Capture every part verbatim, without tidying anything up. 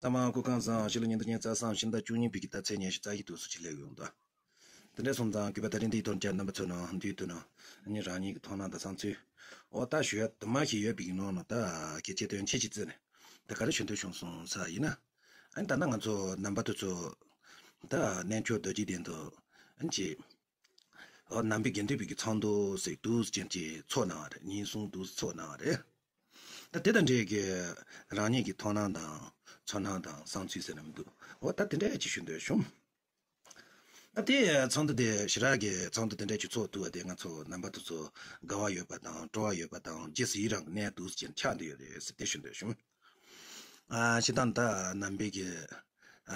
ད་མ་སྐུ་ཁམས་བཟང་། ཕྱི་ལོ་ཉིས་སྟོང་ཉི་ཤུ་རྩ་གསུམ་ཕྱི་ཟླ་བཅུ་གཉིས་པའི་གི་ཟླ་ཚེས་ཉི་ཤུ་རྩ་བཞི་དུས་སུ་ཅི་ལས་ཡོང་དོ། དེ་འདྲ་སོང་ཙང་གུས་པ་ད་རིང་འདིའི་ཐོག་བཅར་རྣམ་པ་ཚོ་ནང་འདུས་དུ་ནང་ཨ་ནི་རང་ཉིད་ཀྱི་མཐོང་སྣང་དང་བསམ་ཚུལ། འོ་ད་ཞུ་ཡ་དུ་མ་ཞིག་ཡོད་པའི་གི་ནང་ནས་ད་གལ་ཆེ་དོན་ཆེ་ཞིག་བརྩིས་ནས་ད་ག་རེ་ཞུ་འདོད་བྱུང་སོང་ས་ཡིན་ན། ཨ་ནི་ད་ལྟ་ང་ཚོ་རྣམ་པ་དེ་ཚོ་ད་གནས་མཆོག་རྡོ་རྗེ་གདན་དུ་ཨ་ནི་ཅི། འོ་ནང་པའི་དགེ་འདུན་པའི་གི་ཚོགས་འདུ་ཟེར་འདུག་ཅན་གྱི་ཚོགས་གནང་བ་རེད། ཉིན་གསུམ་འདུག་ཚོགས་གནང་བ་རེད། ད་དེ་དང་འབྲེལ་གྱི་རང་ཉིད་ཀྱི་མཐོང་སྣང་དང་ཚོར་སྣང་དང་བསམ་ཚུལ་ཟེར་ན་མི་འདུག་འོ་ད་དེ་འདྲ་ཅིག་ཞུ་འདོད་བྱུང་། ད་དེ་ཚོགས་འདུ་དེ་ཞེ་དྲག་གི་ཚོགས་འདུ་དེ་འདྲ་ཅིག་ཚོགས་ཐུབ་པ་དེ་ང་ཚོ་རྣམ་པ་དེ་ཚོ་དགའ་བ་ཡོད་པ་དང་སྤྲོ་བ་ཡོད་པ་དང་རྗེས་སུ་ཡི་རང་གི་གནས་འདུག་ཅན་ཆགས་འདི་ཡོད་རེད་ཟེར་དེ་ཞུ་འདོད་བྱུང་། ཨ་ཤི་དང་ད་ནང་པའི་གི་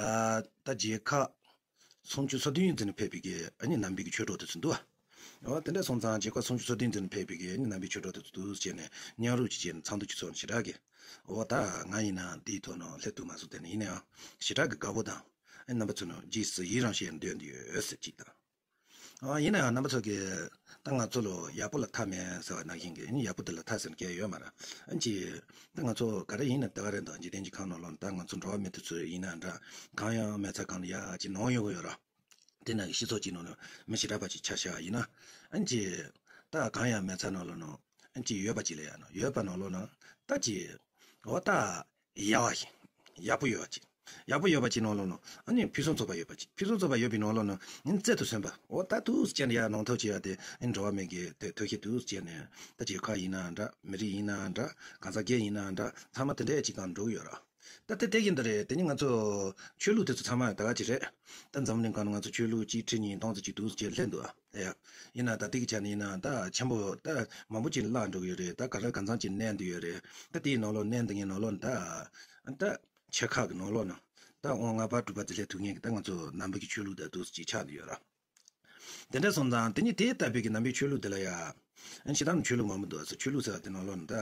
ཨ་ད་རྒྱལ་ཁབ་སུམ་ཅུ་སོ་བདུན་ཡིན་ཙི་ནས་ཕེབས་པའི་གི་ཨ་ནི་ནང་པའི་གི་ཆོས་གྲོགས་དེ་ཚོ་འདུག་ཨ། འོ་དེ་འདྲ་སོང་ཙང་རྒྱལ་ཁབ་སུམ་ཅུ་སོ་བདུན་ཙི་ནས་ཕེབས་པའི་གི་ཨ་ནི་ནང་པའི་ཆོས་གྲོགས་དེ་ཚོ་འདུག་བྱས་ནས་མཉམ་རུབ་ཅིག་བྱས་ནས་ཚོགས་འདུ་ཅིག་ཚོགས་ནས་ཞེ་དྲག་གི་འོ་ད་ང་ཡིན་ན་དེའི་ཐོག་ནང་སླེབས་ཐུབ་མ་སོང་། དེ་ནས་ཡིན་ན་ཡང་ཞེ་དྲག་གི་དགའ་པོ་དང་ཨ་ནི་རྣམ་པ་ཚོ་ནང་རྗེས་སུ་ཡི་རང་བྱས་འདོན་འདི་ཡོད་ཟེར་ཅིག་དང་། ཨ་ཡིན་ན་ཡང་རྣམ་པ་ཚོ་གིས་ད་ང་ཚོ་ལོ་ཡག་པོ་ལ་མཐའ་མེད་ཟེར་བ་ནང་བཞིན་གི་ཨ་ནི་ཡག་པོ་དེ་ལ་མཐའ་ཟེར་མཁན་ཡོད་མ་རེད། ཨ་ཅི་ད་ང་ཚོ་ག་རེ་ཡིན་ན་ད་ག་རེ་འདུག་འཇིག་རྟེན་གྱི་ཁམས་ནང་ལོགས་ནས་ད་ང་ཚོ་འགྲོ་བ་མི་དེ་ཚོ་ཡིན་ན་འདྲ་གང་ཡང་མེད་ཚ་གང་ལ་ཡ་ཅི་ནང་ཡོང་གི་ཡོད་ར། དེ་ན་གི་སྤྱི་ཚོགས་ཀྱི་ནང་ལ་མི་ཞེ་དྲག་པ་ཅིག་ཆ་བཞག་ཡིན་ན། ཨ་ཅི་ད་གང་ཡང་མེད་ཚ་ནང་ལོགས་ནང་ཨ་ཅི་ཡོད་པ་ཅིག་ལ་ཡ་ན་ཡོད་པ་ནང་ལོགས་ནང་ད་ཅི་འོ་ད། ཡག་པ་ཞིག་ཡག་པོ་ཡོད་པ་ཅིག་ཡག་པོ་ཡོད་པ་ཅིག་ནང་ལོགས་ནང་ཨ་ནི་ཕུན་སུམ་ཚོགས་པ་ཡོད་པ་ཅིག་ཕུན་སུམ་ཚོགས་པ་ཡོད་པའི་ནང་ལོགས་ནང་ཨ་ནི་རྩལ་དུ་སོན་པ། འོ་ད་འདུག་སེ་བྱས་ནས་ཡར་ནང་ཐོག་བྱས་ཡ་དེ་ཨ་ནི་འགྲོ་བ་མི་གི་དེ་ཐོག་ཤེས་འདུག་སེ་བྱས་ནས་ད་རྒྱལ་ཁབ་ཡིན་ན་འདྲ་མི་རིགས་ཡིན་ན་འདྲ་གང་ཟག་སྒེར་ཡིན་ན་འདྲ་ཚང་མ་དེ་འདྲ་ཅིག་གང་འགྲོ་གི་ཡོད་ར། ད་ལྟ་དེ་བཞིན་དུ་རེད། དེ་ནི་ང་ཚོ་ཆོས་ལུགས་དེ་ཚོ་ཚང་མ་ད་ག་ཅིག་རེད། ད་འཛམ་གླིང་སྒང་ནང་ང་ཚོ་ཆོས་ལུགས་གཅིག་ཁྲི་གཉིས་སྟོང་ཙམ་ཅིག་འདུག་སེ་བྱས་སླེབས་འདུག་ཨ། ཡ། ཡིན་ན་ད་ལྟའི་ཆ་ནས་ཡིན་ན་ད་ཆེན་པོ་ད་མང་པོ་ཅིག་བརླག་འགྲོ་གི་ཡོད་རེད། ད་ག་རེ་གང་འཚམ་ཅིག་གནས་འདུག་ཡོད་རེད། ད་དེའི་ནང་ལོགས་གནས་འདུག་མཁན་ནང་ལོགས་ད་ད་ཆེ་ཁག་གི་ནང་ལོགས་ན་ད་དབང་ལྔ་པ་གྲུབ་པ་དེ་སླེབས་ཐུབ་མཁན་གྱི་ད་ང་ཚོ་ནང་པའི་གི་ཆོས་ལུགས་ད་འདུག་སེ་ཅིག་ཆགས་འདུག་ཡོད་ར། དེ་འདྲ་སོང་ཙང་དེ་ནི་དེ་ལྟ་བུའི་གི་ནང་པའི་ཆོས་ལུགས་དེ་ལ་ཡ། ཨ་ནི་ཕྱི་ནང་ཆོས་ལུགས་མང་པོ་འདུག་ཨ། ཆོས་ལུགས་ཟེར་བ་དེ་ནང་ལོགས་ན་ད་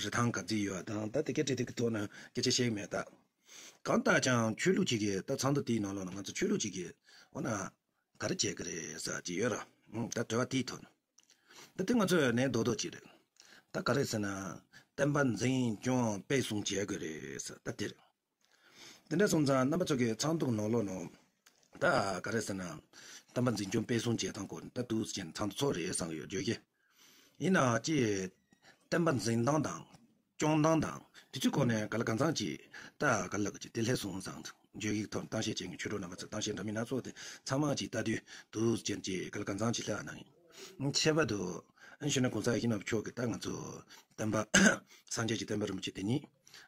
རིན་ཐང་ག་ཚོད་ཡོད་པ་དང་ད་དེ་སྐད་ཆ་དྲི་དེ་གི་ཐོག་ན་སྐད་ཆ་བཤད་གི་མེད་ད། གང་ལྟར་ཀྱང་ཆོས་ལུགས་གཅིག་གི་ད་ཚོགས་འདུ་དེའི་ནང་ལོགས་ན་ང་ཚོ་ཆོས་ལུགས་གཅིག་གི་འོ་ན་ག་རེ་བྱེད་གི་རེད་ཟེར་གྱི་ཡོད་ར། ཨང་། ད་དྲི་བ་དེའི་ཐོག་ན་ད་དེ་ང་ཚོས་ནས་རྡོག་རྡོག་གཅིག་རེད། ད་ག་རེ་ཟེར་ན་བསྟན་པ་འཛིན་སྐྱོང་སྤེལ་གསུམ་བྱེད་དགོས་རེད་ཟེར་ད་དེ་རེད། དེ་འདྲ་སོང་ཙང་རྣམ་པ་ཚོ་གི་ཚོགས་འདུ་ནང་ལོགས་ནང་ད་ག་རེ་ཟེར་ན། བསྟན་པ་འཛིན་སྐྱོང་སྤེལ་གསུམ་བྱེད་སྟངས་སྐོར་ད་འདུག་སེ་བྱས་ནས་ཚོགས་འདུ་ཚོགས་རེད་བསམ་གི་ཡོད་བརྗོད་ཀྱི། ཡིན་ནའང་ཅིག་བསྟན་པ་འཛིན་སྟངས་དང་། སྐྱོང་སྟངས་དང་དེ་ཚོའི་སྐོར་ནས་ག་ལ་གང་འཚམ་ཅིག་ད་ག་ལ་ག་ཅིག་དེ་སླེབས་སོང་བསམ་འདུག་བརྗོད་ཀྱི་ཐོག་གཏམ་བཤད་བྱེད་མཁན་ཆོས་གྲོགས་རྣམ་པ་ཚོ་གཏམ་བཤད་འདྲ་མིན་སྣ་ཚོགས་དེ་ཚང་མ་ཅིག་ལྟ་དུས་འདུག་སེ་བྱས་ནས་ཅིག་ག་ལ་གང་འཚམ་ཅིག་སླེབས་ཨ་གནང་ཡིན། ཁྱད་པར་དུ་ཨ་ནི་གཞོན་ནུ་གོང་ས་ཡིད་བཞིན་ནོར་བུ་མཆོག་གིས་ད་ང་ཚོ་བསྟན་པ་སངས་རྒྱས་ཀྱི་བསྟན་པ་རིན་པོ་ཆེ་དེ་ཉིད་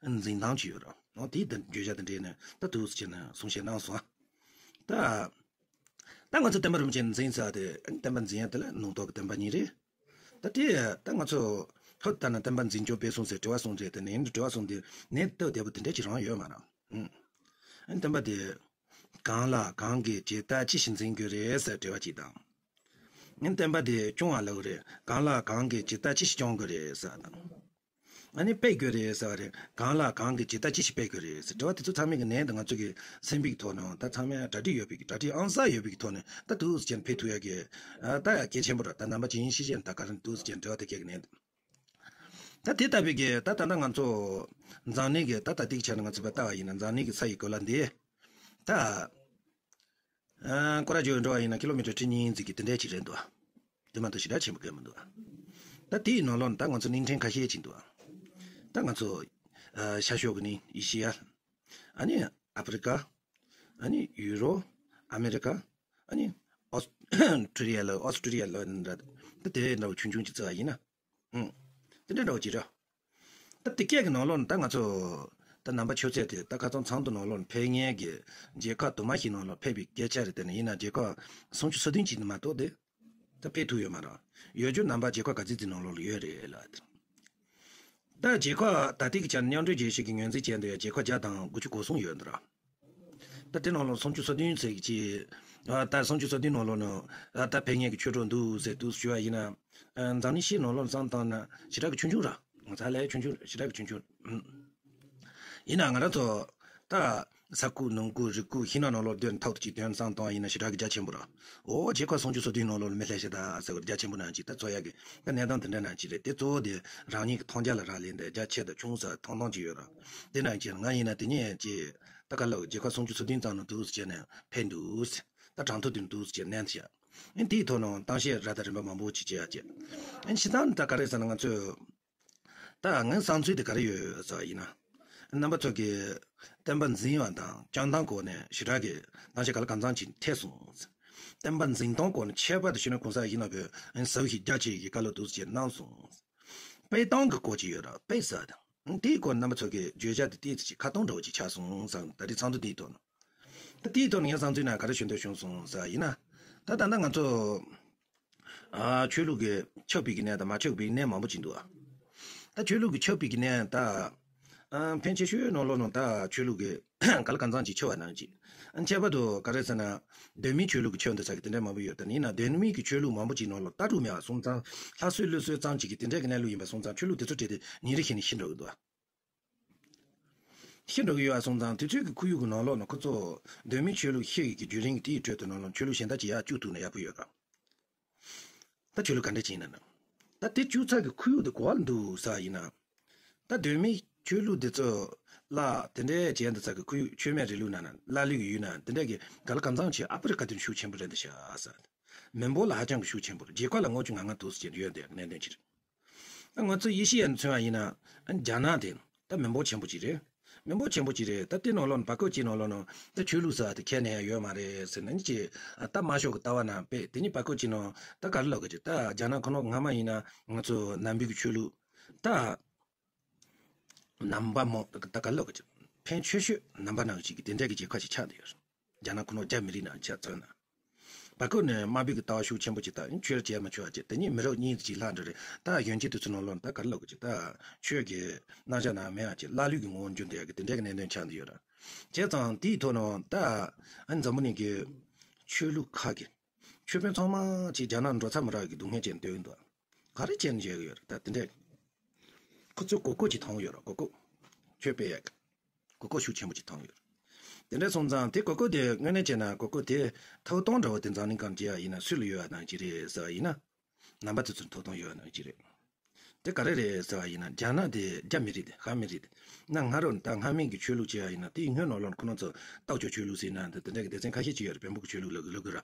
འཛིན་སྟངས་ཅིག་ཡོད་ར། འོ་དེའི་འདི་བརྗོད་བྱ་དེ་འདྲ་ནི་ད་འདུག་སེ་བྱས་ནས་གསུང་བཤད་གནང་སོང་ཨ། ད་ད་ང་ཚོ་བསྟན་པ་རིན་པོ་ཆེ་འཛིན་ས་དེ་ཨ་ནི་བསྟན་པ་འཛིན་ཡ་དེ་ལ་སྣང་རྟོག་གི་བསྟན་པ་གཉིས་རེད། ད་དེ་ད་ང་ཚོ་ཧོད་ལྟ་ན་བསྟན་པ་འཛིན་སྐྱོང་སྤེལ་གསུམ་ཟེར་དྲི་བ་གསུངས་རེད། དེ་ནས་དྲི་བ་གསུངས་དེ་ནས་དྲི་བ་གསུངས་དེ་འདྲ་ཅིག་རང་ཡོད་མ་རེད། ཨང་། ཨ་ནི་བསྟན་པ་དེ་གང་ལ་གང་གིས་ཇི་ལྟར་ཅི་ཞིག་འཛིན་དགོས་རེད་ཟེར་དྲི་བ་གཅིག་དང་། ཨ་ནི་བསྟན་པ་དེ་སྐྱོང་བ་ལབ་རེད། གང་ལ་གང་གིས་ཇི་ལྟར་ཅི་ཞིག་སྐྱོང་དགོས་རེད་ཟེར་བ་དང་། ཨ་ནི་སྤེལ་དགོས་རེད་ཟེར་བ་རེད། གང་ལ་གང་གིས་ཇི་ལྟར་ཅི་ཞིག་སྤེལ་དགོས་རེད་ཟེར། དྲི་བ་དེ་ཚོ་ཚང་མའི་གི་ནང་དུ་ང་ཚོ་གི་སེམས་པའི་ཐོག་ནས་ད་ཚང་མས་གྲ་སྒྲིག་ཡོད་པའི་གི་གྲ་སྒྲིག་ཨང་གསར་ཡོད་པའི་གི་ཐོག་ནས་ད་འདུག་སེ་བྱས་ནས་ཕེབས་ཐུབ་ཡ་གི་ཨ་ད་ཡ་གལ་ཆེན་པོ་རེད། ད་རྣམ་པ་ཅིག་ཡིན་ཤེས་བྱས་ནས་ད་ག་རེ་འདུག་སེ་བྱས་ནས་དྲི་བ་དེ་སྐད་གི་ནང་དུ། ད་དེ་ལྟ་བུའི་གི་ད་ད་ལྟ་ང་ཚོ་འཛམ་གླིང་གི་ད་ད་ལྟའི་ཆ་ནས་ང་ཚོ་བལྟ་བ་ཡིན་ན་འཛམ་གླིང་གི་ས་ཡི་གོ་ལ་འདི་ད་ཨ་སྐོར་ར་བརྒྱུད་འགྲོ་བ་ཡིན་ན་ཀི་ལོ་མི་ཊར་ཁྲི་གཉིས་ཙམ་གི་དེ་འདྲ་ཅིག་རེད་འདུག་དེ་མ་གཏོགས་ཞེ་དྲག་ཆེན་པོ་གང་མི་འདུག་ད་དེའི་ནང་ལོགས་ནས་ད་ང་ཚོ་གླིང་ཕྲན་ཁ་ཤས་ཅིག་འདུག་ད་ང་ཚོ་ཨ་ཤར་ཕྱོགས་ཀྱི་གླིང་ཨེ་ཤི་ཡ། ཨ་ནི་ཨ་ཕི་རི་ཀ། ཨ་ནི་ཡུ་རོབ། ཨ་མེ་རི་ཀ། ཨ་ནི་ཨོ་སི་ཊེ་ལི་ཡ་ལ་ཨོ་སི་ཊེ་ལི་ཡ་ལ་འདྲ་ད་དེ་འདྲ་བོ་ཆུང་ཆུང་ཅིག་བརྩི་བ་ཡིན་ན། ཨང་། དེ་འདྲ་འདྲ་བོ་ཅིག་རེད། ད་དེ་སྐད་ཀྱི་ནང་ལོགས་ནས་ད་ང་ཚོ་ད་རྣམ་པ་ཆོས་ཚད་དེ་ད་ཁ་སང་ཚོགས་འདུ་ནང་ལོགས་ནས་ཕེབས་མཁན་གྱི་རྒྱལ་ཁབ་དུ་མ་ཞིག་ནང་ལོགས་ཕེབས་པའི་སྐད་ཆ་རེད། དེ་ནི་ཡིན་ན་རྒྱལ་ཁབ་སུམ་ཅུ་སོ་བདུན་ཅིག་ནི་མ་གཏོགས་དེ་ད་ཕེབས་ཐུབ་ཡོད་མ་རེད། ཡོད་རྒྱུ་རྣམ་པ་རྒྱལ་ཁབ་ག་ཚོད་ཅིག་ནང་ལོགས་ལ་ཡོད་རེད་ལ། ད་རྒྱལ་ཁབ་ད་ལྟའི་གི་ཆར་མཉམ་འབྲེལ་རྒྱལ་སྤྱི་གི་ངོས་འཛིན་བྱས་འདུག་ཡ་རྒྱལ་ཁབ་བརྒྱ་དང་དགུ་བཅུ་གོ་གསུམ་ཡོད་འདུག་ར། ད་དེ་ནང་ལོགས་སུམ་ཅུ་སོ་བདུན་ཟེར་གྱི་ཅིག་ཨ་ད་སུམ་ཅུ་སོ་བདུན་ནང་ལོགས་ནང་ཨ་ད་ཕེབས་མཁན་གྱི་ཆོས་གྲོགས་འདུག་ཟེར་འདུག་ཞུ་བ་ཡིན་ན། ཨ་འཛམ་གླིང་སྤྱིའི་ནང་ལོགས་བསམ་བཏང་ན་ཞེ་དྲག་གི་ཆུང་ཆུང་ར། ང་ཚ་ལས་ཆུང་ཆུང་ཞེ་དྲག་གི་ཆུང་ཆུང་། ཨུམ། ཡིན་ན་ང་རང་ཚོ་ད་ ས་ཁུག་ནང་ཁུག་རི་ཁུག་ཤིང་ནགས་ནང་ལོགས་སྡོད་ནས་ཐོག་ཏུ་ཅིག་དོན་བཟང་བཏང་ཡིན་ན་ཞེ་དྲག་གི་རྒྱ་ཆེན་པོ་ར། ཨོ་རྒྱལ་ཁབ་སུམ་ཅུ་སོ་བདུན་ནང་ལོགས་ལ་མི་ལྷ་ཞེ་དྲག་ཟེར་བ་རྒྱ་ཆེན་པོ་ནང་ཅིག་ད་འཚོ་ཡག་གི་ད་གནས་སྟངས་དེ་འདྲ་ནང་ཅིག་རེད། དེ་གཙོ་བོ་དེ་རང་ཉིད་ཀྱི་མཐོང་རྒྱ་ལ་རག་ལས་འདི་རྒྱ་ཆེ་དང་ཆུང་ས་ཐང་ཐང་ཅིག་ཡོད་ར། དེ་འདྲ་ཅིག་ང་ཡིན་ན་དེ་ཉིད་ཅིག་ད་ག་ལ་རྒྱལ་ཁབ་སུམ་ཅུ་སོ་བདུན་ཙམ་ནང་འདུག་ཟེར་ནས་ཕེབས་འདུག་ད་གྲངས་ཐོ་དེ་འདུག་ཟེར་ནས་བཤད། ཨེ་དེའི་ཐོག་ནས་གཏམ་བཤད་ར་ད་རིམ་པ་མང་པོ་ཅིག་བྱེད་ཡག་བྱེད། ཨེ་སྤྱིར་བཏང་ད་ག་རེ་ཟེར་ན་ང་ཚོས། ད་ངའི་བསམ་ཚུལ་དེ་ག་རེ་ཡོད་ཟེར་བ་ཡིན་ན། རྣམ་པ་ཚོ་གིས་བསྟན་པ་འཛིན་པ་དང་སྐྱོང་སྟངས་སྐོར་ནས་ཞེ་དྲག་གི་གཏམ་བཤད་ག་ལ་གང་འཚམ་ཅིག་ཐེབས་སོང་། བསྟན་པ་འཛིན་སྟངས་སྐོར་ནས་ཁྱད་པར་དུ་གཞོན་ནུ་གོང་ས་ཡིན་ན་བོད་ཟབ་ཞིང་རྒྱ་ཆེ་གི་བཀའ་སློབ་འདུག་ཅེས་གནང་སོང་། སྤེལ་སྟངས་ཀྱི་སྐོར་ཅིག་ཡོད་ར་སྤེལ་ས་དང་དེའི་སྐོར་རྣམ་པ་ཚོ་གིས་བརྗོད་བྱ་དེ་ཏོག་ཙམ་ཅིག་ཁ་སྟོང་འདྲ་བོ་ཅིག་ཆགས་སོང་ཟེར་ད་རེས་ཚང་དུ་དེའི་ཐོག་ནས། ད་དེའི་ཐོག་ནས་ངའི་བསམ་ཚུལ་ན་ག་རེ་ཞུ་འདོད་བྱུང་སོང་ཟེར་བ་ཡིན་ན། ད་ད་ལྟ་ང་ཚོ། ཨ་ཆོས་ལུགས་ཀྱི་ཁྱབ་སྤེལ་གྱི་གནས་དང་མ་ཁྱབ་སྤེལ་གནས་མང་པོ་ཅིག་འདུག་ཨ། ད་ཆོས་ལུགས་ཀྱི་ཁྱབ་སྤེལ་གྱི་གནས་ད། ཨ་ཕལ་ཆེ་ཤོས་ནང་ལོགས་ནང་ད་ཆོས་ལུགས་ཀྱི་ག་ལ་གང་འཚམ་ཅིག་ཁྱབ་པ་ནང་ཅིག་ཨ་ཁྱད་པར་དུ་ག་རེ་ཟེར་ན། གདོད་མའི་ཆོས་ལུགས་ཀྱི་ཁྱབ་འདུག་ས་གི་དེ་འདྲ་མང་པོ་ཡོད། ད་ཡིན་ན་གདོད་མའི་གི་ཆོས་ལུགས་མང་པོ་ཅིག་ནང་ལོགས་ལྟ་གྲུབ་མེད་པ་སོང་ཙང་ལྷ་སྲོལ་ལུགས་སྲོལ་ཙམ་ཅིག་གི་དེ་འདྲ་གི་གནས་ལུགས་ཡིན་པ་སོང་ཙང་ཆོས་ལུགས་དེ་ཚོ་གྲས་དེ་ཉིན་རེ་བཞིན་ནས་ཤི་འགྲོ་གི་འདུག་ཨ། ཤི་འགྲོ་གི་ཡོད་པ་སོང་ཙང་དུས་ཚོད་ཀྱི་ཁོར་ཡུག་གི་ནང་ལོགས་ནང་ཁོ་ཚོ་གདོད་མའི་ཆོས་ལུགས་ཤི་ཡི་གི་བརྒྱུད་རིམ་གྱི་དེའི་ཁྲོད་དུ་ནང་ལོགས་ཆོས་ལུགས་གཞན་དག་ཅིག་ཡར་བཅུག་ཐུབ་ན་ཡག་པོ་ཡོད་ར། ད་ཆོས་ལུགས་ག་འདྲ་ཅིག་ཡིན་ན་ན། ད་དེ་བཅུག་ཚར་གི་ཁོར་ཡུག་དེ་ག་པར་འདུག་ཟེར་བ་ཡིན་ན། ད་གདོད་མའི་ཆོས་ལུགས་དེ་ཚོ་ལ་དེ་འདྲའི་བྱས་འདུག་ཚར་གི་ཁོར་ཡུག་ཆོས་མེད་རིང་ལུགས་ན་ན་ཀླ་ཀློའི་ཡུལ་ན་དེ་འདྲ་གི་ག་ལ་གང་འཚམ་ཅིག་ཨ་ཕི་རི་ཀ་དེ་ཤུགས་ཆེན་པོ་རེད་འདུག་ཤག་ཟེར། མི་འབོར་ལ་ཧ་ཅང་གི་ཤུགས་ཆེན་པོ་རེད། རྒྱལ་ཁབ་ལ་ལྔ་བཅུ་ང་ལྔ་འདུག་ཟེར་གྱི་ཡོད་དེ་གནད་དོན་ཅིག་རེད། ང་ཚོ་ཡེ་ཤེས་ཡ་ནས་མཚོན་པ་ཡིན་ན། རྒྱ་ནག་དེ་ད་མི་འབོར་ཆེན་པོ་ཅིག་རེད། མི་འབོར་ཆེན་པོ་ཅིག་རེད། ད་དེ་ནང་ལོགས་ནས་བར་སྐབས་ཅིག་ནང་ལོགས་ནས་ད་ཆོས་ལུགས་ཟེར་བ་དེ་ཁས་ལེན་ཡ་ཡོད་མ་རེད་ཟེར་ནས་ཅིག་ད་དམར་ཤོག་གི་ལྟ་བ་ནང་དཔེ་དེ་ནས་བར་སྐབས་ཅིག་ནང་ད་ག་རེ་ལབ་དགོས་ཀྱི། ད་རྒྱ་ནག་ཁོ་ནོ་སྔ་མ་ཡིན་ན་ང་ཚོ་ནང་པའི་གི་ཆོས་ལུགས་ད་ནང་པ་མོ་ད་ག་རེ་ལབ་དགོས་ཀྱི། ཕན་ཆོས་ཤོད་ནང་པ་ནང་ཅིག་གི་དེ་འདྲ་གི་རྒྱལ་ཁབ་ཅིག་ཆགས་བསྡད་ཡོད་རེད། རྒྱ་ནག་ཁོ་ནོ་རྒྱ་མི་རིགས་ནང་ཆ་མཚོན་ན། བར་སྐབས་ནས་དམར་པོའི་གི་ལྟ་བ་ཤུགས་ཆེན་པོ་ཅིག་དང་ཆོས་བྱས་མ་ཆོག་ཅིག་དེ་ཉིད་མི་རབས་གཉིས་ཅིག་ལྷག་འགྲོ་རེད། ད་གཞོན་སྐྱེས་དེ་ཚོ་ནང་ལོགས་ད་ག་རེ་ལབ་དགོས་ཀྱི། ད་ཆོས་ཀྱི་རྣམ་གཞག་ནང་མེད་ཡ་ཅིག་ཀླ་ཀློའི་གི་ངོ་བོ་འགྱུར་བསྡད་ཡ་གི་དེ་འདྲའི་གི་གནད་དོན་ཆགས་བསྡད་ཡོད་ར། བྱས་ཙང་དེའི་ཐོག་ནས་ད་ཨ་འཛམ་བུ་གླིང་གི་ཆོས་ལུགས་ཁག་གི་ཆོས་དཔོན་ཚང་མ་ཅིག་རྒྱ་ནག་འགྲོ་ཚར་མི་རག་གི་སྡུག་བསྔལ་ཅན་སྟོན་གྱི་འདུག་ག་རེ་བྱས་ནས་བྱེད་ཀྱི་ཡོད་རེད། ད་དེ་འདྲས་ཁོ་ཚོས་གོ་སྐབས་ཅིག་མཐོང་གི་ཡོད་རེད། གོ་སྐབས་ཆོས་སྤེལ་ཡ་གི་གོ་སྐབས་ཤུགས་ཆེན་པོ་ཅིག་མཐོང་ཡོད་རེད། དེ་འདྲ་སོང་ཙང་དེ་གོ་སྐབས་དེ་དངོས་གནས་བྱས་ན་གོ་སྐབས་དེ་ཐོབ་ཐང་འདྲ་བོ་དེ་འཛམ་གླིང་སྒང་བྱས་ཡ་ཡིན་ན་སུ་ལ་ཡོད་ཡ་ནང་གཅིག་རེད་ཟེར་བ་ཡིན་ན། ནང་པ་དེ་ཚོར་ཐོབ་ཐང་ཡོད་ཡ་ནང་གཅིག་རེད། དེ་ག་རེ་རེད་ཟེར་བ་ཡིན་ན་རྒྱ་ནག་དེ་རྒྱ་མི་རིགས་དེ་ཧ་མི་རིགས་དེ། ན་ང་རང་ད་སྔ་མའི་གི་ཆོས་ལུགས་བྱས་ཡ་ཡིན་ན་དེའི་སྔོན་ནང་ལོགས་ཁོ་རང་ཚོ་རྟོགས་བརྗོད་ཆོས་ལུགས་ཟེར་ན་འདི་དེ་འདྲ་གི་སྡེ་ཚན་ཁ་ཤས་ཅིག་ཡོད་རེད། བོན་པོ་གི་ཆོས་ལུགས་ལ་ལབ་གི་ར།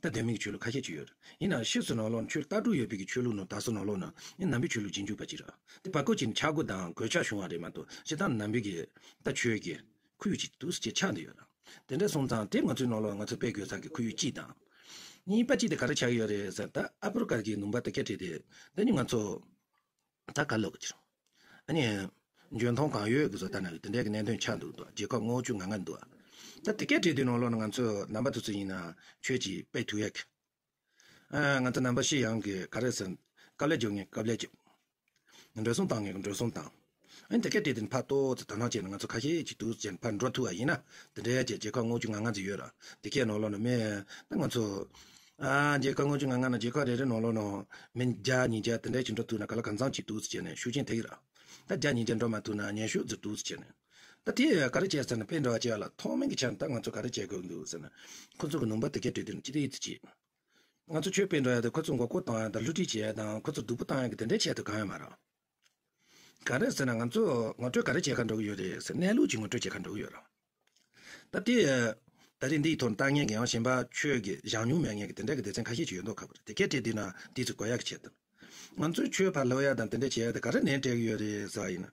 ད་གདོད་མའི་གི་ཆོས་ལུགས་ཁ་ཤས་ཅིག་ཡོད་རེད། ཡིན་ནའང་ཕྱིས་སུ་ནང་ལོགས་ཆོས་ལྟ་གྲུབ་ཡོད་པའི་གི་ཆོས་ལུགས་ནང་དར་སྲོལ་ནང་ལོགས་ནང་ནི་ནང་པའི་ཆོས་ལུགས་རྗེས་འཇུག་པ་ཅིག་རེད། དེ་བར་སྐབས་ཅིག་ནས་ཆག་སྒོ་དང་གོད་ཆག་བྱུང་བ་རེད་མ་གཏོགས་སྤྱིར་བཏང་ནང་པའི་གི་ད་ཆོས་ཀྱི་ཁོར་ཡུག་ཅིག་འདུག་སེ་ཅིག་ཆགས་བསྡད་ཡོད་རེད། དེ་འདྲ་སོང་ཙང་དེ་ང་ཚོའི་ནང་ལོགས་ང་ཚོ་སྤེལ་དགོས་ས་གི་ཁོར་ཡུག་གཅིག་དང་། གཉིས་པ་གཅིག་དེ་ག་རེ་ཆགས་ཀྱི་ཡོད་རེད་ཟེར་ད་ཨ་ཕི་རི་ཀ་གི་ནང་པ་དེ་སྐད་བྲིས་ཏེ་དེ་ནི་ང་ཚོ་ད་ག་ལབ་དགོས་ཀྱི་རེད། ཨ་ནི། འཇོན་ཐང་གང་ཡོད་ཀྱི་བཟོ་ལྟ་ན་དེ་འདྲའི་གི་གནད་དོན་ཆགས་འདུག་འདུག་རྒྱལ་ཁབ་ལྔ་བཅུ་ང་ལྔ་འདུག་ད་དེ་སྐད་བྲིས་དུས་ནང་ལོགས་ནས་ང་ཚོ་ནང་པ་དེ་ཚོ་ཡིན་ན་ཆོས་ཀྱི་དཔེ་ཐུག་ཡག་གི། ཨ་ང་ཚོ་ནང་པ་ཤི་ཡང་གི་ག་རེ་ཟེར། དཀའ་ལས་རྒྱག་ངེས་དཀའ་ལས་རྒྱག་འགྲོ་སོང་བཏང་ངེས་འགྲོ་སོང་བཏང་། ཨ་ནི་དེ་སྐད་བྲིས་དུས་ཕར་ཏོག་ཙམ་དོ་སྣང་བྱས་ནས་ང་ཚོ་ཁ་ཤས་ཅིག་འདུག་ཅེས་ཕར་འགྲོ་ཐུབ་པ་ཡིན་ན་དེ་འདྲའི་ཅིག་རྒྱལ་ཁབ་ལྔ་བཅུ་ང་ལྔ་ཙམ་ཡོད་ར། དེ་སྐད་ནང་ལོགས་ནས་མེད་ན་ང་ཚོ། ཨ་རྒྱལ་ཁབ་ལྔ་བཅུ་ང་ལྔ་ནང་རྒྱལ་ཁབ་རེ་རེ་ནང་ལོགས་ནང་མི་བརྒྱ་ཉིས་བརྒྱ་དེ་འདྲ་ཅིག་འགྲོ་ཐུབ་ན་ག་ལ་གང་འཚམ་ཅིག་འདུག་ཟེར་བྱས་ནས་ཤུགས་རྐྱེན་ཐེབས་ཀྱི་ར། ད་བརྒྱ་ཉིས་བརྒྱ་འགྲོ་མ་ཐུབ་ན་ཉི་ཤུ་ཙམ་འདུག་ཟེར་བྱས་ནས། ད་དེ་ག་རེ་བྱས་ཟེར་ན་དཔེ་འདྲ་བ་བྱས་ལ་ཐོག་མའི་གི་ཆ་ནས་ད་ང་ཚོ་ག་རེ་བྱེད་དགོས་འདུག་ཟེར་ན། ཁོ་ཚོ་གི་ནང་པ་དེ་གས་བྲིས་དུས་ནས་ཅི་རིགས་ཅི་བྱེད། ང་ཚོ་ཆོས་སྤེལ་འགྲོ་ཡ་དང་ཁོ་ཚོ་མགོ་སྐོར་གཏོང་ཡ་དང་བསླུ་བྲིད་བྱེད་ཡ་དང་ཁོ་ཚོ་སྡུག་པོ་བཏང་ཡ་གི་དེ་འདྲའི་ཆེད་དུ་གང་ཡང་མ་རེད། ག་རེ་ཟེར་ན་ང་ཚོ་ངོ་སྤྲོད་ག་རེ་བྱེད་ག་འགྲོ་གི་ཡོད་རེད་ཟེར། གནས་ལུགས་ཀྱི་ངོ་སྤྲོད་བྱེད་ག་འགྲོ་གི་ཡོད་རེད། ད་དེ། ད་རེས་འདིའི་ཐོག་ལྟ་མཁན་གྱི་ཡང་གཞན་པ་ཆོས་ཀྱི་སྦྱང་མྱོང་མེད་མཁན་གྱི་དེ་འདྲ་གི་སྡེ་ཚན་ཁ་ཤས་ཅིག་ཡོད་མདོག་ཁ་པོ་རེད། དེ་སྐད་བྲིས་དུས་ན་དེ་ཚོ་གོ་ཡག་གི་ཆེད་དུ། ང་ཚོས་ཆོས་ཕར་སློབ་ཡ་དང་དེ་འདྲ་བྱེད་ཡ་དེ་ག་རེ་ནས་སྤྲད་གི་ཡོད་རེད་ཟེར་བ་ཡིན་ན།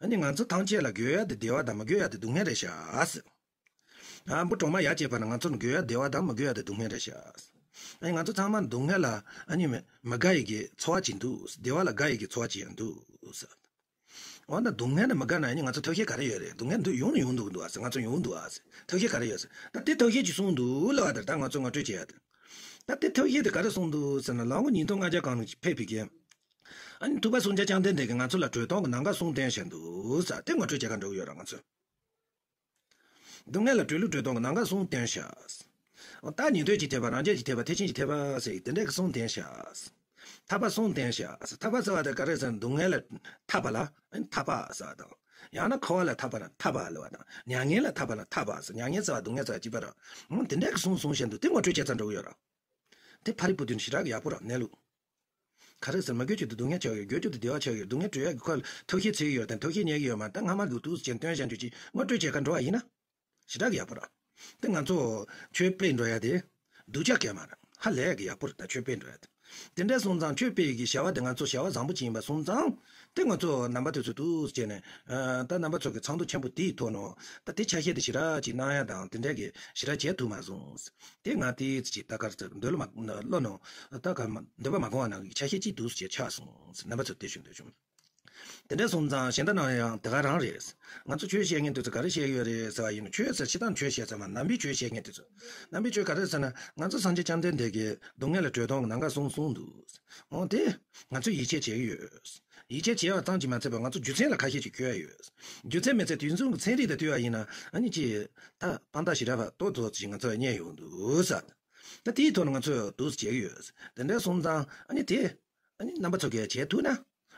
ཨ་ནི་ང་ཚོ་ཐམས་ཅད་ལ་དགོས་ཡ་དེ་བདེ་བ་དང་མི་དགོས་ཡ་དེ་སྡུག་བསྔལ་རེད་ཤག་ཟེར། ཨ་འབུ་གྲོག་མ་ཡ་བྱས་པ་ན་ང་ཚོ་ལ་དགོས་ཡ་བདེ་བ་དང་མི་དགོས་ཡ་དེ་སྡུག་བསྔལ་རེད་ཤག་ཨ་ནི་ང་ཚོ་ཚང་མ་སྡུག་བསྔལ་ལ་ཨ་ནི་མི་མི་དགའ་ཡི་གི་ཚོར་བ་ཅིག་འདུག་བདེ་བ་ལ་དགའ་ཡི་གི་ཚོར་བ་ཅིག་ཡང་འདུག་ཟེར། འོ་ན་སྡུག་བསྔལ་ནི་མི་དགའ་ན་ཨ་ནི་ང་ཚོ་ཐབས་ཤེས་ག་རེ་ཡོད་རེད། སྡུག་བསྔལ་འདུག་ཡོང་ནི་ཡོང་འདུག་འདུག་ཨ་ཟེར། ང་ཚོ་ཡོང་འདུག་ཨ་ཟེར། ཐབས་ཤེས་ག་རེ་ཡོད་ཟེར། ད་དེ་ཐབས་ཤེས་ཅིག་གསུངས་འདུག་ལབ་པ་དེར་ད་ང་ཚོ་ངོ་སྤྲོད་བྱེད་ཡ་དེ། ད་དེ་ཐབས་ཤེས་དེ་ག་རེ་གསུངས་འདུག་ཟེར་ན་ལམ་ལྷོང་ཉིས་སྟོང་ལྔ་བརྒྱ་གང་ལ་ཕེབས་པའི་གི། ཨ་ནི་ཐུབ་པ་སངས་རྒྱས་བཅོམ་ལྡན་འདས་ཀྱིས་ང་ཚོ་ལ་གྲོལ་སྟངས་ཀྱི་ལམ་ཁ་གསུངས་བསྟན་བཞག་འདུག་ཟེར། དེ་ངོ་སྤྲོད་བྱེད་ག་འགྲོ་གི་ཡོད་རེད་ང་ཚོ། སྡུག་བསྔལ་ལ་གྲོལ་ལུགས་གྲོལ་སྟངས་ཀྱི་ལམ་ཁ་གསུངས་བསྟན་བཞག་ད་ཉན་ཐོས་ཀྱི་ཐེག་པ། རང་རྒྱལ་གྱི་ཐེག་པ། ཐེག་ཆེན་གྱི་ཐེག་པ་ཟེར་དེ་འདྲ་གི་གསུངས་བསྟན་བཞག་ཐར་པ་གསུངས་བསྟན་བཞག་ཐར་པ་ཟེར་བ་དེ་ག་རེ་ཟེར་ན་སྡུག་བསྔལ་ལས་ཐར་པ་ལ་ཐར་པ་ཟེར་བ་དང་ ཡང་ན་འཁོར་བ་ལ་ཐར་པ་ན་ཐར་པ་ལབ་པ་དང་། མྱ་ངན་ལ་ཐར་པ་ན་ཐར་པ་ཟེར། མྱ་ངན་ཟེར་བ་སྡུག་བསྔལ་ཟེར་བ་གཅིག་པ་རེད། འོ་དེ་འདྲ་གི་གསུང་གསུང་བཞིན་དུ་དེ་ངོ་སྤྲོད་བྱས་ཙང་འགྲོ་གི་ཡོད་རེད། དེ་ཕ་རི་པོ་དེ་ཞེ་དྲག་གི་ཡག་པོ་རེད། གནས་ལུགས་ག་རེ་ཟེར། མི་དགོས་ཀྱི་འདུག་སྡུག་བསྔལ་ཆགས་ཡོད། དགོས་ཀྱི་འདུག་བདེ་བ་ཆགས་ཡོད། སྡུག་བསྔལ་སྤྲོད་ཡག་གི་ཁོ་ལ་ཐབས་ཤེས་བྱེད་ཀྱི་ཡོད་དང་། ཐབས་ཤེས་རྙེད་ཀྱི་ཡོད་མ་རེད། ད་སྔ་མ་གི་དུས་སུ་ཅན་སྟོན་བྱ་འཇུག་ཅིག་ངོ་སྤྲོད་བྱེད་ག་འགྲོ་བ་ཡིན་ན། ཞེ་དྲག་གི་ཡག་པོ་རེད། དེ་ང་ཚོ་ཆོས་སྤེལ་འགྲོ་ཡ་དེ་སྡུག་ཅག་ག་མ་རེད། ཧ་ལས་ཀྱི་ཡག་པོ་རེད། ད་ཆོས་སྤེལ་འགྲོ་ཡ་དེ། དེ་འདྲ་སོང་ཙང་ཆོས་སྤེལ་གྱི་བྱ་བ་དེ་ང་ཚོ་བྱ་བ་བཟང་པོ་ཅིག་ཡིན་པ་སོང་ཙང་། དེ་ང་ཚོ་རྣམ་པ་དེ་ཚོ་འདུག་སེ་བྱས་ནས། ཨ། ད་རྣམ་པ་ཚོ་གི་ཚོགས་འདུ་ཆེན་པོ་དེའི་ཐོག་ནས་ད་དེ་ཆ་ཤས་དེ་ཞེ་དྲག་ཅིག་གནང་ཡ་དང་དེ་འདྲ་གི་ཞེ་དྲག་བྱེད་ཐུབ་མ་སོང་། དེ་ང་དེའི་ཚེ་ཅིག་ད་གར་ཚེ་འདོད་བློ་མ་བློ་ནང་ད་ག་མ་འདོད་པ་མ་སྐོང་བ་ནང་གི་ཆ་ཤས་ཅིག་འདུག་སེ་བྱས་ཆགས་སོང་། རྣམ་པ་ཚོ་དེ་ཞུ་འདོད་བྱུང་། དེ་འདྲ་སོང་ཙང་གཞན་དག་ནང་ཡང་དེ་ག་རང་རེད། ང་ཚོ་ཆོས་བཤད་མཁན་དེ་ཚོ་ག་རེ་བཤད་ཡོད་རེད་ཟེར་བ་ཡིན་ན། ཆོས་ཟེར་སྤྱིར་བཏང་ཆོས་བཤད་ས་མ། ནང་པའི་ཆོས་བཤད་མཁན་དེ་ཚོ། ནང་པའི་ཆོས་ག་རེ་ཟེར་ན། ང་ཚོ་སངས་རྒྱས་བཅོམ་ལྡན་འདས་ཀྱིས་སྡུག་བསྔལ་ལས་གྲོལ་སྟངས་ཀྱི་ལམ་ཁ་གསུངས་གསུངས་འདུག་འོ་དེ་ང་ཚོས་ཡིད་ཆེས་བྱེད་ཀྱི་ཡོད། ཡིད་ཆེས་བྱས་པ་ཙམ་གྱིས་མ་ཚད་པར་ང་ཚོ་རྒྱུ་མཚན་ལ་ཁ་ཤས་ཅིག་འཁྱོལ་ཡ་ཡོད། རྒྱུ་མཚན་མི་ཚད་དུས་མཚུངས་ཀྱི་ཚན་རིག་དང་མཐུན་པ་ཡིན་ན། ཨ་ནི་ཅིག་ད་དཔང་རྟགས་ཞེ་དྲག་ཕར་ཏོག་ཙམ་ཅིག་ང་ཚོས་རྙེད་ཡོང་འདུག་ཟེར། ད་དེའི་ཐོག་ནས་ང་ཚོས་འདུག་སེ་བྱེད་ཀྱི་ཡོད། དེ་འདྲ་སོང་ཙང་ཨ་ནི་དེ། ཨ་ནི་རྣམ་པ་ཚོ་གིས་བྱེད་ཐུབ་ན།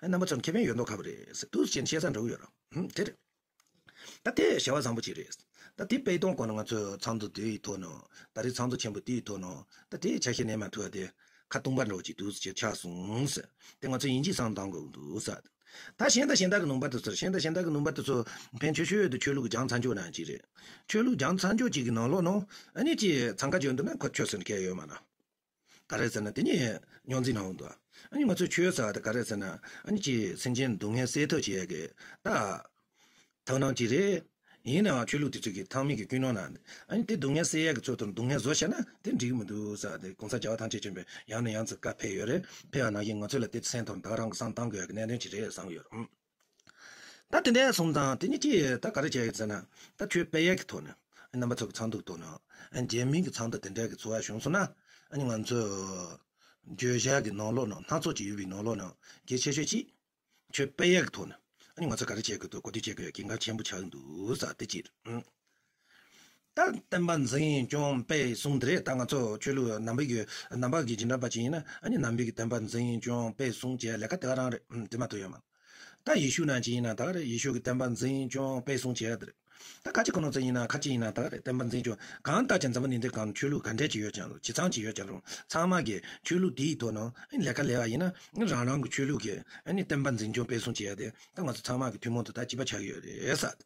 ཨ། རྣམ་པ་ཚོར་ཁེ་ཕན་ཡོད་མདོག་ཁ་པོ་རེད་ཟེར། འདུག་སེ་བྱས་ནས་བཤད་ས་འགྲོ་གི་ཡོད་རེད། ཧུམ། དེ་རེད། ད་དེ་བྱ་བ་བཟང་པོ་ཅིག་རེད། ད་དེ་སྤེལ་གཏོང་སྐོར་ནས་ང་ཚོས་ཚོགས་འདུ་དེའི་ཐོག་ནས། ད་རེས་ཚོགས་འདུ་ཆེན་པོ་དེའི་ཐོག་ནས། ད་དེ་ཆ་ཤས་གནས་མ་ཐུབ་པ་དེ་ཁ་སྟོང་པ་འདྲ་བོ་ཅིག་འདུག་སེ་བྱས་ཆགས་སོང་ཟེར། དེ་ང་ཚོས་ཡིན་གཅིག་བསམ་བཏང་དགོས་འདུག་ཟེར། ད་གཞན་དང་གཞན་དག་གི་ལུང་པ་དེ་ཚོར། གཞན་དང་གཞན་དག་གི་ལུང་པ་དེ་ཚོ་ཕན་ཆོད་ཆོད་དུ་ཆོས་ལུགས་ཀྱི་རྒྱང་ཚ་འཇོག་ནང་ཅིག་རེད། ཆོས་ལུགས་རྒྱང་ཚ་འཇོག་ཅིག་གི་ནང་ལོགས་ནང་ཨ་ནི་ཅིག་འཚང་ཁ་བྱོན་འདུག་ན་ཁོ་ཆོས་ཟེར་ནས་སྐད་ཡོད་མ་ན། ག་རེ་ཟེར་ན། དེ་ནི་རྙོག་འཛིང་ནང་འདུག་ཨ་ནི་ང་ཚོས་ཆོས་ཟེར་བ་དེ་ག་རེ་ཟེར་ན། ཨ་ནི་ཅིག་སེམས་ཅན་སྡུག་བསྔལ་སེལ་ཐབས་བྱེད་ཡ་གི་ད་དོ་སྣང་ཅིག་རེད། ཡིན་ནའང་ཆོས་ལུགས་དེ་ཚོ་གི་ཚང་མས་ཀྱི་ཀུན་སློང་ནང་། ཨ་ནི་དེ་སྡུག་བསྔལ་སེལ་ཡ་གི་ཚུལ་དུ་སྡུག་བསྔལ་བཟོ་བྱས་ན་དེ་འགྲིག་གི་མི་འདུག་ཟེར་བ་དེ་གོང་ས་རྒྱལ་བ་ཐམས་ཅད་མཁྱེན་པས་ཡང་ནས་ཡང་དུ་བཀའ་ཕེབས་ཡོད་རེད། ཕེབས་པ་ནང་བཞིན་ང་ཚོ་ལ་དེ་སེམས་ཐོག་ད་ག་རང་གི་བསམ་བཏང་དགོས་ཡ་གི་གནད་དོན་ཅིག་རེད་བསམ་ཡོད་རེད། ད་དེ་འདྲ་སོང་ཙང་དེ་ནི་ཅི་ད་ག་རེ་བྱས་ཡོད་ཟེར་ན། ད་ཆོས་སྤེལ་ཡས་ཀྱི་ཐོག་ནས། རྣམ་པ་ཚོ་གི་ཚོགས་འདུ་ཐོག་ནས། རྒྱ་མིའི་གི་ཚོགས་འདུ་དེ་འདྲ་གི་ཚོགས་པ་བྱུང་སོང་ན། ཨ་ནི་ང་ཚོ་བརྗོད་བྱ་གི་ནང་ལོགས་ནང་། སྣ་ཚོགས་ཅིག་ཡོད་པའི་ནང་ལོགས་ནང་གལ་ཆེ་ཤོས་ཅིག་ཆོས་སྤེལ་ཡས་ཀྱི་ཐོག་ནས། ཨ་ནི་ང་ཚོ་ག་རེ་བྱེད་དགོས་འདུག་གོ་བསྡུར་བྱེད་དགོས་ཡ་གལ་འགངས་ཆེན་པོ་ཆགས་འདུག་ཟེར་དེ་གཅིག་རེད། ད་བསྟན་པ་འཛིན་སྐྱོང་སྤེལ་གསུམ་དེ་རེད། ད་ང་ཚོ་ཆོས་ལུགས་ནང་པའི་གི་ནང་པ་གི་རྗེས་འབྲང་པ་ཅིག་ཡིན་ན། ཨ་ནི་ནང་པའི་གི་བསྟན་པ་འཛིན་སྐྱོང་སྤེལ་གསུམ་བྱེད་ལས་ཀ་དེ་ག་རང་རེད། ཨུམ། དེ་མ་གཏོགས་ཡོད་མ། ད་ཡེ་ཤུ་ནང་ཅིག་ཡིན་ན་ད་ག་རེད། ཡེ་ཤུ་གི་བསྟན་པ་འཛིན་སྐྱོང་སྤེལ་གསུམ་བྱེད་ཡ་དེ་རེད། ད་ཁ་ཅིག་ཁོ་ན་ཚོ་ཡིན་ན་ཁ་ཅིག་ཡིན་ན་ད་ག་རེད། བསྟན་པ་འཛིན་སྐྱོང་གང་ལྟར་ཀྱང་འཛམ་བུ་གླིང་འདིར་གང་ཆོས་ལུགས་ག་འདྲས་ཅིག་ཡོད་ཀྱང་རུང་། ཇི་ཙམ་ཅིག་ཡོད་ཀྱང་རུང་། ཚང་མ་གི་ཆོས་ལུགས་དེའི་ཐོག་ནས་ལས་ཀ་ལས་པ་ཡིན་ན། རང་རང་གི་ཆོས་ལུགས་ཀྱི་ཨ་ནི་བསྟན་པ་འཛིན་སྐྱོང་སྤེལ་གསུམ་བྱེད་ཡ་དེ་ད་ང་ཚོ་ཚང་མ་གི་ཐུན་མོང་དུ་ད་གཅིག་པ་ཆགས་ཀྱི་ཡོད་རེད་ཟེར།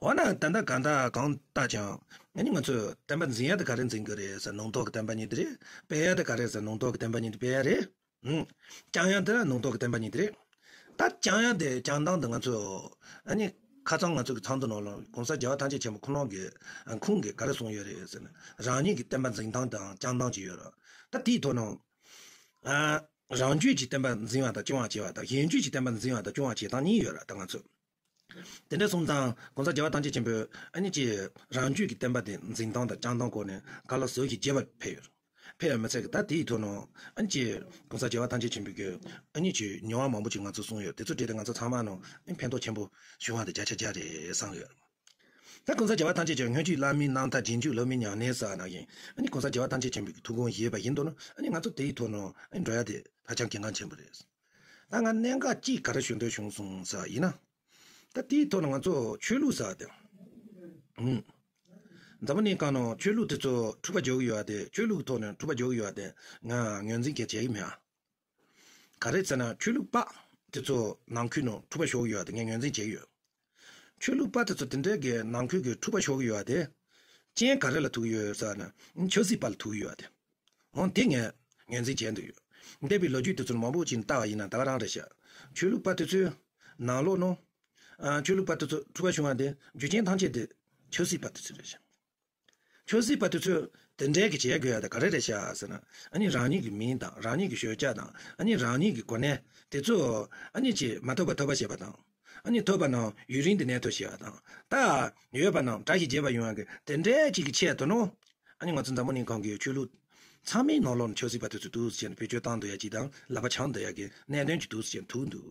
འོ་ན་ད་ལྟ་གང་ལྟར་གང་ལྟར་ཀྱང་ཨ་ནི་ང་ཚོས་བསྟན་པ་འཛིན་ཡ་དེ་ག་རེ་འཛིན་གི་རེད་ཟེར། སྣང་དོགས་ཀྱི་བསྟན་པ་ཉིད་དེ་རེད། སྤེལ་ཡ་དེ་ག་རེ་ཟེར། སྣང་དོགས་ཀྱི་བསྟན་པ་ཉིད་དེ་སྤེལ་ཡ་རེད། ཨུམ། བསྐྱང་ཡ་དེ་ལ་སྣང་དོགས་ཀྱི་བསྟན་པ་ཉིད་དེ་རེད། ད་བསྐྱང་ཡ་དེ་བསྐྱང་སྟངས་དེ་ང་ཚོས་ཨ་ནི་ཁ་སང་ང་ཚོ་གི་ཚོགས་འདུ་ནང་ལ་གོང་ས་རྒྱལ་བ་ཐམས་ཅད་མཁྱེན་པ་ཁོང་རང་གི་ཁོང་གིས་ག་རེ་གསུངས་ཡོད་རེད་ཟེར་ན། རང་ཉིད་ཀྱི་བསྟན་པ་འཛིན་སྟངས་དང་བསྐྱང་སྟངས་ཅིག་ཡོད་རེད། ད་དེའི་ཐོག་ནས་ཨ་རང་རྒྱུད་ཀྱི་བསྟན་པ་འཛིན་པ་དང་སྐྱོང་བ་བྱེད་པ་དང་། གཞན་རྒྱུད་ཀྱི་བསྟན་པ་འཛིན་པ་དང་སྐྱོང་བ་བྱེད་སྟངས་གཉིས་ཡོད་རེད། ད་ང་ཚོ་དེ་འདྲ་སོང་ཙང་གོང་ས་རྒྱལ་བ་ཐམས་ཅད་མཁྱེན་པས་ཨ་ནི་ཅིག་རང་རྒྱུད་ཀྱི་བསྟན་པ་དེ་འཛིན་སྟངས་དང་བསྐྱང་སྟངས་སྐོར་ནས་བཀའ་སློབ་ཟབ་ཞིང་རྒྱས་པ་ཕེབས་ཡོད། ཕེབས་ཡོད་མི་ཚད་ཀྱི་ད་དེའི་ཐོག་ནས་ཨ་ནི་ཅིག་གོང་ས་རྒྱལ་བ་ཐམས་ཅད་མཁྱེན་པའི་གི་ཨ་ནི་ཅིག་མྱོང་བ་མང་པོ་ཅིག་ང་ཚོ་གསུངས་ཡོད། དེ་ཚོ་བྲིས་ཏེ་ང་ཚོ་ཚང་མ་ནང་ཨ་ནི་ཕན་ཐོགས་ཆེན་པོ་བྱུང་བ་དེ་བརྒྱ་ཆ་བརྒྱ་རེད་བསམ་ཡོད། ད་གོང་ས་རྒྱལ་བ་ཐམས་ཅད་མཁྱེན་པས། སྔོན་བྱས་བླ་མའི་རྣམ་ཐར། རྗེས་འཇུག་སློབ་མའི་ཉམས་ལེན་ཟེར་བ་ནང་བཞིན། ཨ་ནི་གོང་ས་རྒྱལ་བ་ཐམས་ཅད་མཁྱེན་པའི་གི་ཐུགས་དགོངས་བཞེས་པ་བཞིན་དུ་ནི། ཨ་ནི་ང་ཚོ་དེའི་ཐོག་ནས་ཨ་ནི་འགྲོ་ཡ་དེ་ཧ་ཅང་གལ་འགངས་ཆེན་པོ་རེད། ད་ང་གནད་འགག་གཅིག་ག་རེ་ཞུ་འདོད་བྱུང་སོང་ཟེར་བ་ཡིན་ན། ད་དེའི་ཐོག་ནས་ང་ཚོ་ཆོས་ལུགས་ཟེར་བ་དེ། ཨུམ། འཛམ་བུ་གླིང་སྒང་ནང་ཆོས་ལུགས་དེ་ཚོ་འཁྲུག་པ་རྒྱག་གི་ཡོད་པ་དེ། ཆོས་ལུགས་ཀྱི་ཐོག་ནས་འཁྲུག་པ་རྒྱག་གི་ཡོད་པ་དེ་ང་ངོས་འཛིན་གལ་ཆེ་གི་མེད་ཨ། ག་རེ་ཟེར་ན། ཆོས་ལུགས་པ་དེ་ཚོ་ནང་ཁུལ་ནང་འཁྲུག་པ་ཤོར་གི་ཡོད་པ་དེ་ངས་ངོས་འཛིན་བྱེད་ཀྱི་ཡོད། ཆོས་ལུགས་པ་དེ་ཚོ་དེ་འདྲའི་གི་ནང་ཁུལ་གྱི་འཁྲུག་པ་ཤོར་གི་ཡོད་པ་དེ། རྐྱེན་ག་རེ་ལ་ཐུག་གི་ཡོད་ཟེར་ན། ཆབ་སྲིད་པ་ལ་ཐུག་གི་ཡོད་པ་དེ། འོ་དེ་ངས་ངོས་འཛིན་བྱས་འདུག་ཡོད། འདས་པའི་ལོ་རྒྱུས་དེ་ཚོར་མང་པོ་ཅིག་བལྟ་བ་ཡིན་ན་ད་ག་རང་རེད་ཤག་ཆོས་ལུགས་པ་དེ་ཚོའི་ནང་ལོགས་ནང་། ཨ། ཆོས་ལུགས་པ་དེ་ཚོ་འཁྲུག་པ་བྱུང་བ་དེ་རྒྱུ་རྐྱེན་ཐམས་ཅད་དེ་ཆབ་སྲིད་པ་དེ་ཚོ་རེད་ཤག་ཆབ་སྲིད་པ་དེ་ཚོས་དེ་འདྲའི་གི་བྱེད་དགོས་ཡ་དེ་ག་རེ་རེད་ཤག་ཟེར་ན། ཨ་ནི་རང་ཉིད་ཀྱི་མིང་དང་། རང་ཉིད་ཀྱི་ཤོད་སྐྱ་དང་། ཨ་ནི་རང་ཉིད་ཀྱི་གོ་གནས་དེ་ཚོ་ཨ་ནི་ཅིག་མ་ཐོབ་པ་ཐོབ་པ་བྱེད་པ་དང་། ཨ་ནི་ཐོབ་པ་རྣམས་ཡུན་རིང་དུ་གནས་ཐབས་བྱེད་པ་དང་། ད་ཡོད་པ་རྣམས་བཀྲ་ཤིས་རྒྱས་པ་ཡོང་ཡ་གི་དེ་འདྲའི་ཅིག་གི་ཆེད་དུ་ནོ། ཨ་ནི་ང་ཚོ་འཛམ་བུ་གླིང་སྒང་གི་ཆོས་ལུགས་ཚང་མའི་ནང་ལོགས་ནས་ཆབ་སྲིད་པ་དེ་ཚོ་འདུག་སེ་བྱས་ནས་བེད་སྤྱོད་བཏང་སྡོད་ཡ་ཅིག་དང་། ལག་པ་འཆང་སྡོད་ཡ་གི་གནད་དོན་ཅིག་འདུག་སེ་བྱས་ནས་ཐུག་འདུག་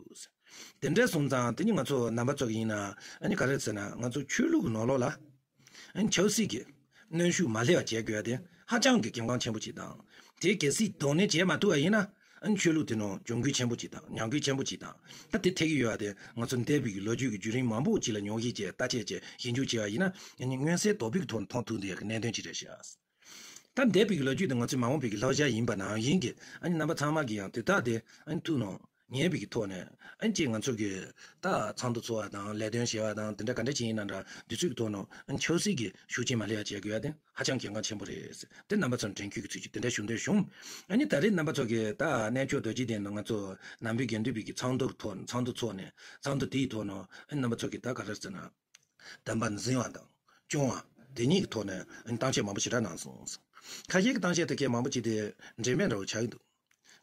དེ་འདྲ་སོང་ཙང་དེ་ནི་ང་ཚོ་རྣམ་པ་ཚོ་གི་ཡིན་ན། ཨ་ནི་ག་རེ་ཟེར་ན། ང་ཚོ་ཆོས་ལུགས་ཀྱི་ནང་ལོགས་ལ་ཨ་ནི་ཆབ་སྲིད་ཀྱི་གནོན་ཤུགས་མ་སླེབས་པ་བྱེད་དགོས་ཡ་དེ་ཧ་ཅང་གི་གལ་འགངས་ཆེན་པོ་ཅིག་དང་། དེ་གལ་སྲིད་གདོང་ལེན་བྱེད་མ་ཐུབ་པ་ཡིན་ན། ཨ་ ཨ་ནི་ཆོས་ལུགས་དེ་ནང་གྱོང་གུད་ཆེན་པོ་ཅིག་དང་ཉམས་རྒུད་ཆེན་པོ་ཅིག་དང་། ད་དེ་ཐེབས་ཀྱི་ཡོད་པ་དེ་ང་ཚོ་འདས་པའི་གི་ལོ་རྒྱུས་ཀྱི་བརྒྱུད་རིམ་མང་པོ་ཅིག་ལ་ཉམས་ཞིབ་བྱས་བརྟག་དཔྱད་བྱས་ཞིབ་འཇུག་བྱས་པ་ཡིན་ན། ཨ་ནི་མངོན་གསལ་དོད་པོའི་གི་ཐོག་ནས་མཐོང་ཐུབ་བསྡད་ཀྱི་གནད་དོན་ཅིག་རེད་ཤག་ད་འདས་པའི་གི་ལོ་རྒྱུས་དེ་ང་ཚོས་མ་འོངས་པའི་གི་བསླབ་བྱ་ཡིན་པ་ནང་བཞིན་གྱི། ཨ་ནི་རྣམ་པ་ཚང་མ་གིས་ཡང་དེ་དག་དེ་ཨ་ནི་ཐུགས་ནང་ངེས་པའི་གི་ཐོག་ནས། ཨ་ནི་ཅིག་ང་ཚོ་གི་ད་ཚོགས་འདུ་ཚོགས་པ་དང་ལས་དོན་བྱེད་པ་དང་དེ་འདྲ་ག་འདྲ་ཅིག་ཡིན་ན་འདྲ། དེ་ཚོའི་གི་ཐོག་ནང་ཨ་ནི་ཆབ་སྲིད་ཀྱི་ཤུགས་རྐྱེན་མ་སླེབས་ཡ་བྱེད་དགོས་ཡ་དེ་ཧ་ཅང་གལ་འགངས་ཆེན་པོ་རེད། དེ་རྣམ་པ་ཚོར་དྲན་སྐུལ་གྱི་ཚུལ་གྱིས་དེ་འདྲ་ཞུ་འདོད་བྱུང་། ཨ་ནི་ད་རེས་རྣམ་པ་ཚོ་གི་ད་གནས་མཆོག་རྡོ་རྗེ་གདན་ནང་ང་ཚོ་ནང་པའི་དགེ་འདུན་པའི་གི་ཚོགས་འདུ་ཐོག་ཚོགས་འདུ་ཚོགས་ནས། ཚོགས་འདུ་དེའི་ཐོག་ནང་ཨ་ནི་རྣམ་པ་ཚོ་གི་ད་ག་རེ་ཟེར་ན། བདེན་པ་འཛིན་པ་དང་སྐྱོང་བ་དེ་གཉིས་ཀྱི་ཐོག་ནས་གཏམ་བཤད་མང་པོ་ཞེ་དྲག་གནང་སོང་། ཁ་ཤས་ཀྱི་གཏམ་བཤད་དེ་གས་མང་པོ་ཅིག་དེ་འབྲེལ་མེད་འདྲ་བོ་ཆགས་ཀྱི་འདུག་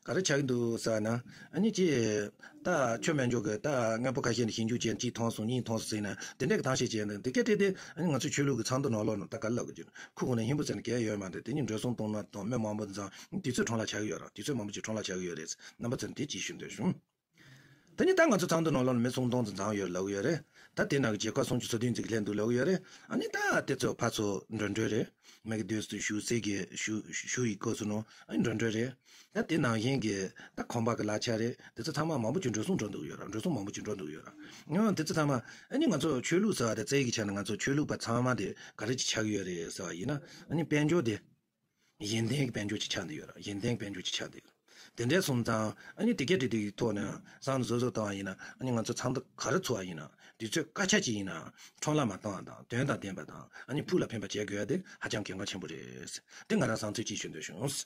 ག་རེ་ཆགས་ཀྱི་འདུག་ཟེར་ན། ཨ་ནི་ཅིག་ད་ཆོས་མེད་འཇོག་གི་ད་དངོས་པོ་ཁ་ཤས་ནས་ཞིབ་འཇུག་བྱས་གཅིག་མཐོང་སོང་གཉིས་མཐོང་སོང་ཟེར་ན། དེ་འདྲ་གི་གཏམ་བཤད་བྱས་ནས་དེ་གས་དེ་དེ་ཨ་ནི་ང་ཚོའི་ཆོས་ལུགས་ཀྱི་ཚོགས་འདུ་ནང་ལོགས་ནང་ད་ག་རེ་ལབ་དགོས་ཀྱི། ཁུ་ཁུ་ནས་ཧིན་བུ་ཟེར་ནས་གས་ཡོད་མ་རེད། དེ་ནི་འགྲོ་སོང་གཏོང་མ་གཏོང་མི་མང་པོ་འཛོམས། དུས་ཚོད་འཕྲོ་བརླག་ཆགས་ཀྱི་ཡོད་ར། དུས་ཚོད་མང་པོ་ཅིག་འཕྲོ་བརླག་ཆགས་ཀྱི་ཡོད་རེད། རྣམ་པ་ཚོར་དེ་ཅིག་ཞུ་འདོད་བྱུང་། དེ་ནི་ད་ང་ཚོ་ཚོགས་འདུ་ནང་ལོགས་ལ་མི་སུམ་སྟོང་ཙམ་འཛོམས་ཡོད་ལབ་ཀྱི་ཡོད་རེད། ད་དེ་ནང་གི་བྱེད་སྒོ་སུམ་ཅུ་སོ་བདུན་ཙམ་སླེབས་འདུག་ལབ་ཀྱི་ཡོད་རེད། ཨ་ནི་ད་དེ་ཚོ་ཕར་ཚུར་འགྲོ་གྲོན་རེད། མི་གི་དུས་སུ་ཞུ་སའི་གི་ཞུ་ཞུ་ཡི་སྐབས་སུ་ནང་ཨ་ནི་འགྲོ་གྲོན་རེད། ད་དེ་ནང་བཞིན་གི་ད་ཁང་པ་གི་གླ་ཆ་རེད། དེ་ཚོ་ཚང་མ་མང་པོ་ཅིག་འགྲོ་སོང་འགྲོ་འདུག་ཡོད་ར། འགྲོ་སོང་མང་པོ་ཅིག་འགྲོ་འདུག་ཡོད་ར། ཡང་དེ་ཚོ་ཚང་མ་ཨ་ནི་ང་ཚོ་ཆོས་ལུགས་ཟེར་བ་དེ་རྩ་བའི་གི་ཆ་ནས་ང་ཚོ་ཆོས་ལུགས་པ་ཚང་མ་དེ་ག་རེ་ཅིག་ཆགས་ཀྱི་ཡོད་རེད་ཟེར་བ་ཡིན་ན། ཨ་ནི་དཔལ་འབྱོར་དེ་གཞན་ལྡན་གྱི་དཔལ་འབྱོར་ཅིག་ཆགས་བསྡད་ཡོད་ར། གཞན་ལྡན་གྱི་དཔལ་འབྱོར་ཅིག་ཆགས་བསྡད་ཡོད་ར། དེ་འདྲ་སོང་ཙང་ཨ་ནི་དེ་གས་དེ་དེ་གི་ཐོག་ནས་བསམ་བློ་གཟབ་གཟབ་བཏང་བ་ཡིན་ན། ཨ་ནི་ང་ཚོ་ཚོགས་འདུ་ག་རེ་ཚོགས་པ་ཡིན་ན་དུས་ཚོད་སྐར་ཆ་གཅིག་ཡིན་ན་འཕྲོ་བརླག་མ་གཏོང་བ་དང་དོན་དང་ལྡན་པ་དང་ཨ་ནི་ཕུགས་ལ་ཕན་པ་བྱེད་དགོས་ཡ་དེ་ཧ་ཅང་གལ་འགངས་ཆེན་པོ་རེད། དེ་ང་རང་བསམ་ཚུལ་གཅིག་ཞུ་འདོད་བྱུང་།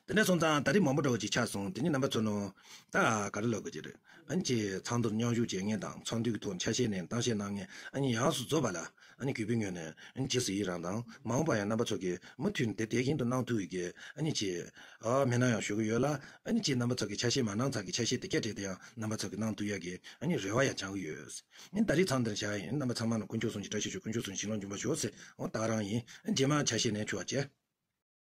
དེ་འདྲ་སོང་ཙང་ད་རེས་མང་པོ་འདྲ་བོ་ཅིག་ཆགས་སོང་། དེ་ནི་རྣམ་པ་ཚོ་ནང་ད་ག་རེ་ལབ་དགོས་ཀྱི་རེད། ཨ་ནི་ཅིག་ཚོགས་འདུར་མཉམ་ཞུགས་བྱེད་མཁན་དང་ཚོགས་འདུའི་ཐོག་ཆ་ཤས་ནས་གཏམ་བཤད་གནང་མཁན་ཨ་ནི་ཡོངས་སུ་རྫོགས་པ་ལ་ཨ་ནི་གུས་པའི་ངོས་ནས་ཨ་ནི་རྗེས་སུ་ཡི་རང་དང་། མ་འོངས་པ་ཡང་རྣམ་པ་ཚོ་གིས་མུ་མཐུད་དེ་དེ་བཞིན་དུ་གནང་ཐུབ་ཡི་གེ་ཨ་ནི་ཅིག་ཨ་མི་སྣང་ཡང་ཞུ་གི་ཡོད་ལ། ཨ་ནི་ཅིག་རྣམ་པ་ཚོ་གིས་ཆ་ཤས་མ་གནང་ཚར་གི་ཆ་ཤས་དེ་གས་དེ་དེ་ཡང་རྣམ་པ་ཚོ་གིས་གནང་ཐུབ་ཡ་གི་ཨ་ནི་རེ་བ་ཡང་བཅང་གི་ཡོད། ཨ་ནི་ད་རེས་མཚམས་འདིར་བཞག་ཡིན། རྣམ་པ་ཚང་མ་ལ་དཀོན་མཆོག་གསུམ་གྱི་བཀྲ་ཤིས་ཤོག་དཀོན་མཆོག་གསུམ་བྱིན་རླབས་འབྱུང་བར་ཤོག་ཟེར། འོ་ད་རང་ཡིན། ཨ་ནི་རྗེས་མ་ཆ་ཤས་ནས་ཆུ་བ་བྱས།